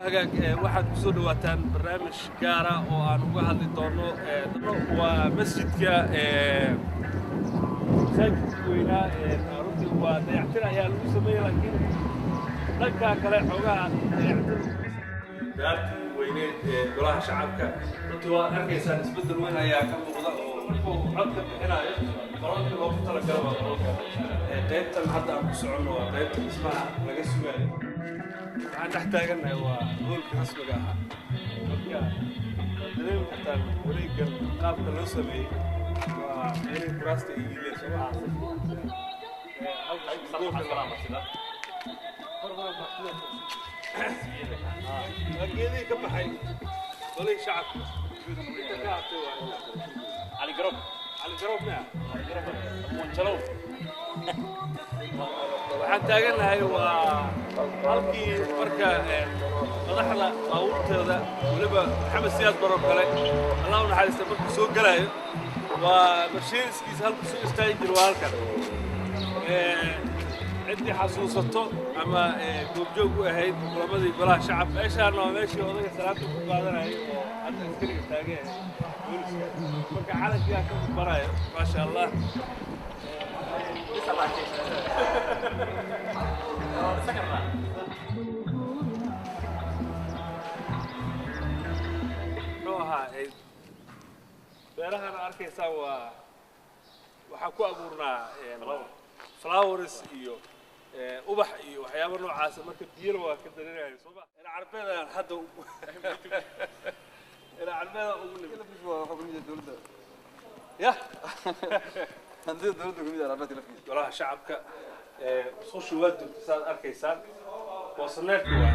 Hagaag, waxaad kusoo dhawaataan barnaamij gaara oo aan uga hadli doono. Waa masjidka, masaajidka weynaa. Runtii waa dayactir ayaa lagu sameeyey, laakiin dhanka kale xoogaha dayactir. Daartii weyneed ee Golaha Shacabka runtii waad arkaysaan, isbeddel weyn ayaa ka muuqda oo markuu codka bixinayo qolalka loogu talagalo waa qolalka. Qaybtan hadda aan ku soconno waa qaybta dhismaha laga sugayo. Waxaan dhex taagannahay waa hoolka rasmiga ahaa. Marka waad dareemi kartaan wareeggan qaabka loo sameeyey, waa meelihii kuraasta ay yiileen, soo maha? Halka goolka waa geedihii ka baxay Golihii Shacabka inta ka hartay. Waa Cali Garob. Cali Garoob miya? Munjalow. Waxaan taagannahay waa halkii marka madaxda baabuurteeda, weliba Maxamed Siyaad Baroo kale, Allah u naxariista, markuu soo gelayo waa Mercedeskiisa halkuu soo istaagi jiro waa halkan. Ciddii xasuusato ama goobjoog u ahayd kulamadii Golaha Shacabka, meeshaana waa meeshii odaga salaanta ku qaadanayay oo hadda askariga taagan yahay booliska. Marka calankii aan ka gudbanayo, maasha Allah. Muxuu ahaa, beerahan arkaysaan waa waxaan ku abuurnaa flowers iyo ubax iyo waxyaabo noocaasa. Marka biyana waa ka dareerayo, soo ma? Ina carbeedaan hadda, ina carbeedaan ugu nimid ya Golaha Shacabka. Musqushu waa dugta, saad arkaysaan, boosaneerka waa